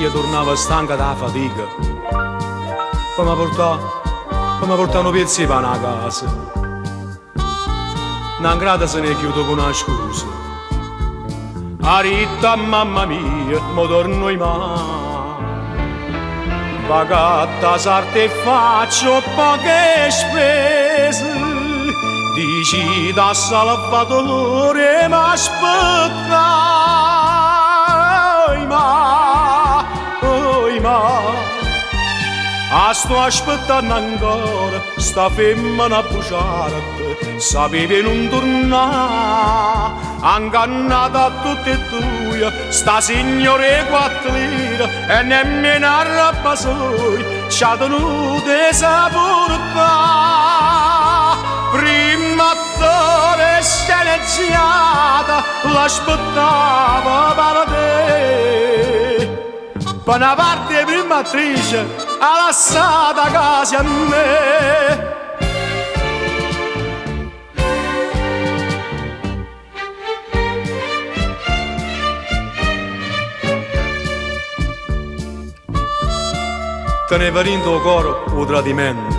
Io turnavo stanco d' 'a fatica Pe me purtà, pe me purtà nu piezz' 'e pane 'a casa. Na 'ngrata se n'è ghiuta cu na scusa. Ha ditto a mamma mia, mo torno dimane. Vaco a sarta e faccio poche spese. Dicite a Salvatore 'e m'aspettà. Oi mà, oi mà. A sto aspettanno ancora, sta femmena buciarda, sapeva 'e nun turnà. Ha 'ngannato a tutte e duje, sta signora 'e quatto lire, e nemmeno 'a rrobba soja c'ha tenuto 'e se purtà. Primma attore sceneggiata, l'aspettava pe vedè. Pe na parte 'e primma attrice ha lassato 'a casa a me. Teneva dint' 'o core 'o tradimento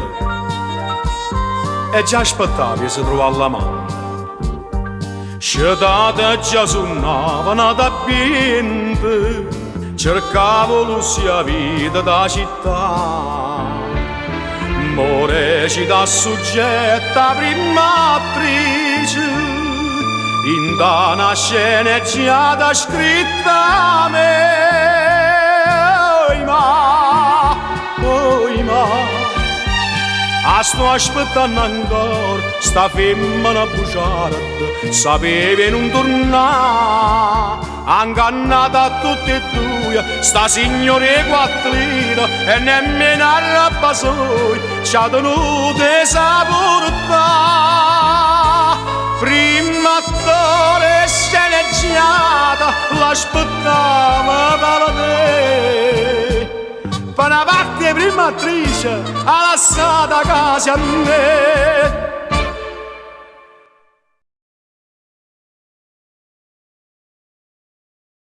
e già aspettava 'e se truvà l'amante. Scetata già sunnava n'ato abbiento, cercava 'o lusso e 'a vita d' 'a città. Mo recita suggetta 'a primma attrice 'int'a na sceneggiata scritta 'a me. Oi mà, oi mà, 'A sto aspettanno ancora, sta femmena buciarda, sapeva 'e nun turnà. Ha 'ngannato a tutte e duje, sta signora 'e quatto lire, e nemmeno 'a rrobba soja c'ha tenuto 'e se purtà. Primma attore 'e sceneggiata, l'aspettava pe vedè. Pe na parte 'e primma attrice ha lassato 'a casa a me.